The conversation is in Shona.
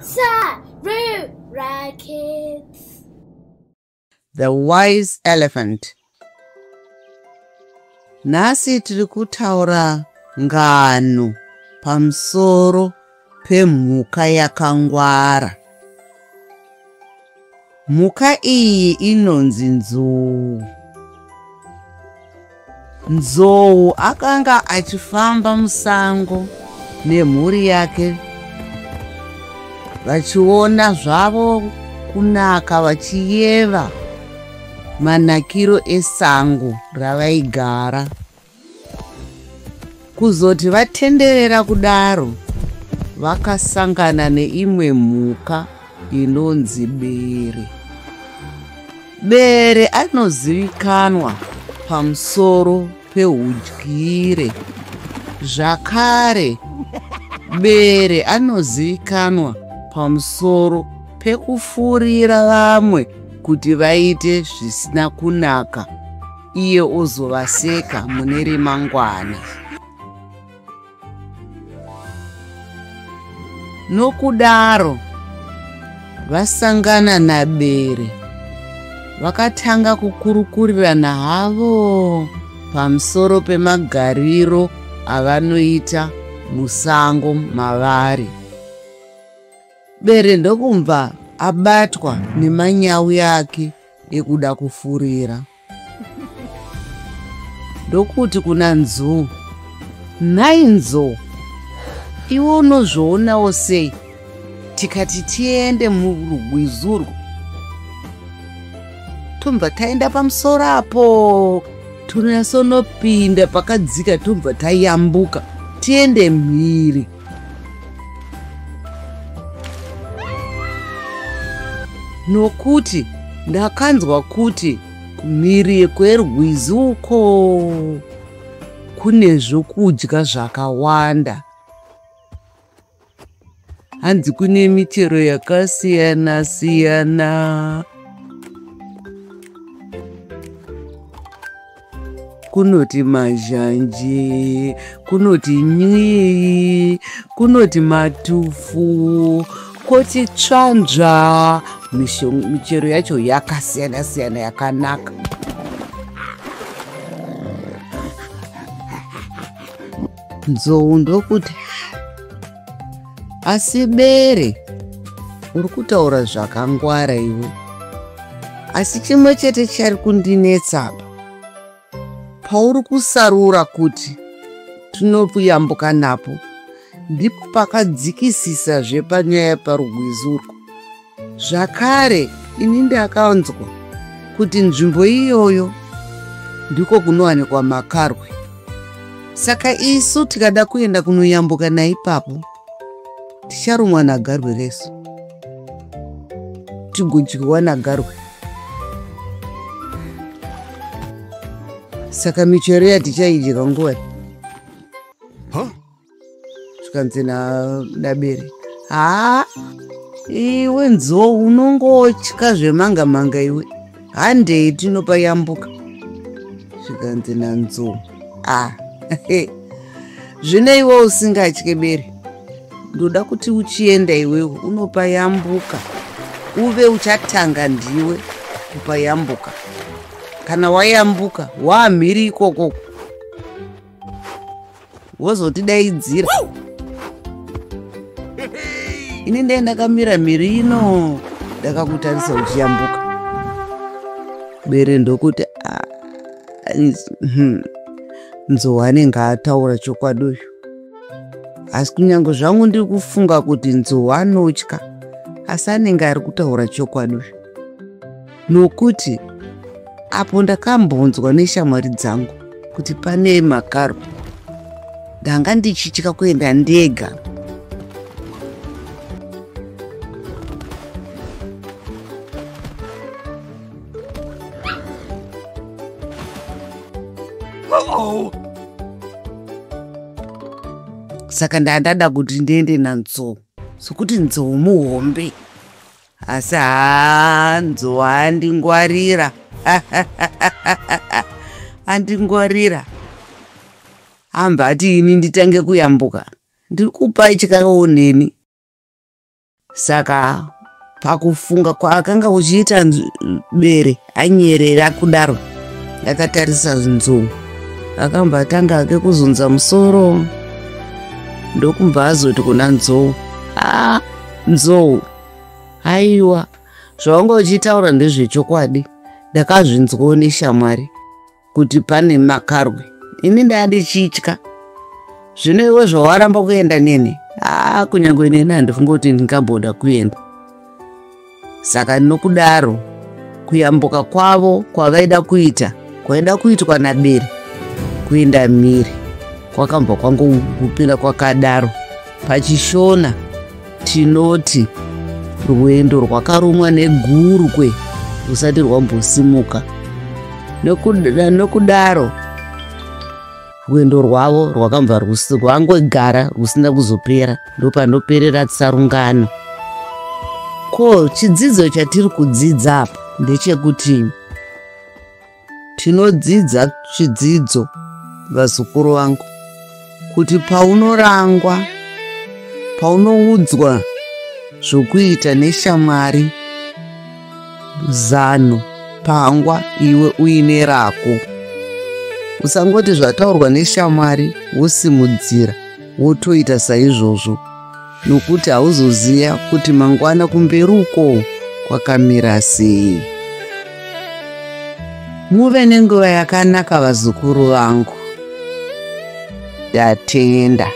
Sarura Kids. The Wise Elephant. Nhasi tiri kutaura ngano pamusoro pemhuka yakangwara. Mhuka iyi inonzi nzou. Nzou akanga achifamba musango nemhuri yake vachiona zvavo kunaka vachiyeva manakiro esango ravaigara. Kuzoti vatenderera kudaro vakasangana neimwe mhuka inonzi bere. Bere anozivikanwa pamusoro peudyire. Zvakare bere anozivikanwa pamusoro pekufurira vamwe kuti vaite zvisina kunaka iye ozovaseka mune remangwana. Nokudaro vasangana nabere vakatanga kukurukurirana havo pamusoro pemagariro avanoita musango mavari. Bere ndokumva abatwa nemanyawi ake ekuda kufurira. Ndokuti kuna Nzou, nhai Nzou, iwe unozvionawo sei tikati tiende murugwizi urwu tobva taenda pamusoro apo tonyatsonopinda pakadzika tobva tayambuka tiende mhiri. Nokuti ndakanzwa kuti mhiri kwerwizi uko kune zvokudya zvakawanda. Hanzi kune michero yakasiyana siyana. Kunoti mazhanje, kunoti nyii, kunoti matufu, koti tsvanzva. Michero yacho yakasiyana siyana yakanaka. Nzou ndokuti, asi bere uri kutaura zvakangwara iwe, asi chimwe chete chari kundinetsa apa. Pauri kusarura kuti tinokuyambuka napo ndipo pakadzikisisazve panyaya parugwizi urwu. Zvakare ini ndakanzwa kuti nzvimbo iyoyo ndiko kunowanikwa makarwe. Saka isu tikada kuenda kunoyambuka naipapo ticharumwa nagarwe resu, tigodyiwa nagarwe. Saka michero yatichaidya nguva zvikanzi nabere, haa iwe Nzou unongotya zvemanga manga iwe, handei tinopayambuka. Zvikanzi naNzou, ah zvino iwe usingatye bere, ndoda kuti uchienda iwewe unopayambuka, uve uchatanga ndiwe kupayambuka. Kana wayambuka waamhiri ikoko wozotidaidzira. Ini ndai ndakamira mhiri ino ndakakutarisa uchiyambuka. Bere ndokuti Nzou anenge ataura chokwadi uyu, asi kunyange zvangu ndiri kufunga kuti Nzou anotya, asi anenge ari kutaura chokwadi uyu. Nokuti apo ndakambonzwa neshamwari dzangu kuti pane makarwe, ndanga ndichitya kuenda ndega. Saka ndandada kuti ndiende naNzou, sokuti Nzou muhombe, asi haa Nzou andingwarira. Andingwarira. Hamba ati ini nditange kuyambuka, ndiri kupa chikawo neni. Saka pakufunga kwaakanga uchiita bere anyerera kudaro akatarisa nzou, akambva atanga ake kuzunza musoro, ndokubva azoti kuna nzou, a nzou, aiwa, zvawanga uchitaura ndezvechokwadi, ndakazvinzwawo neshamwari kuti pane makarwe, ini ndandichitya. Zvino iwe zvawaramba kuenda neni, aa, kunyange neni handifunga kuti ndingamboda kuenda. Saka nokudaro kuyambuka kwavo kwavaida kuita, kwaida kuitwa nabere kuenda mhiri, kwakambva kwangogupira kwakadaro. Pachishona tinoti rwendo rwakarumwa negurwe rusati rwambosimuka. Nokudaro rwendo rwavo rwakambva rwangogara rusina kuzopera. Ndopanoperera tsarungano. Ko chidzidzo chatiri kudzidza apa ndechekuti tinodzidza chidzidzo, vazukuru vangu, kuti paunorangwa, paunoudzwa zvokuita neshamwari, zano, pangwa iwe uine rako. Usangoti zvataurwa neshamwari wosimudzira wotoita saizvozvo, nokuti hauzoziva kuti mangwana kumberi uko kwakamira sei. Muve nenguva yakanaka, vazukuru vangu. Ndatenda.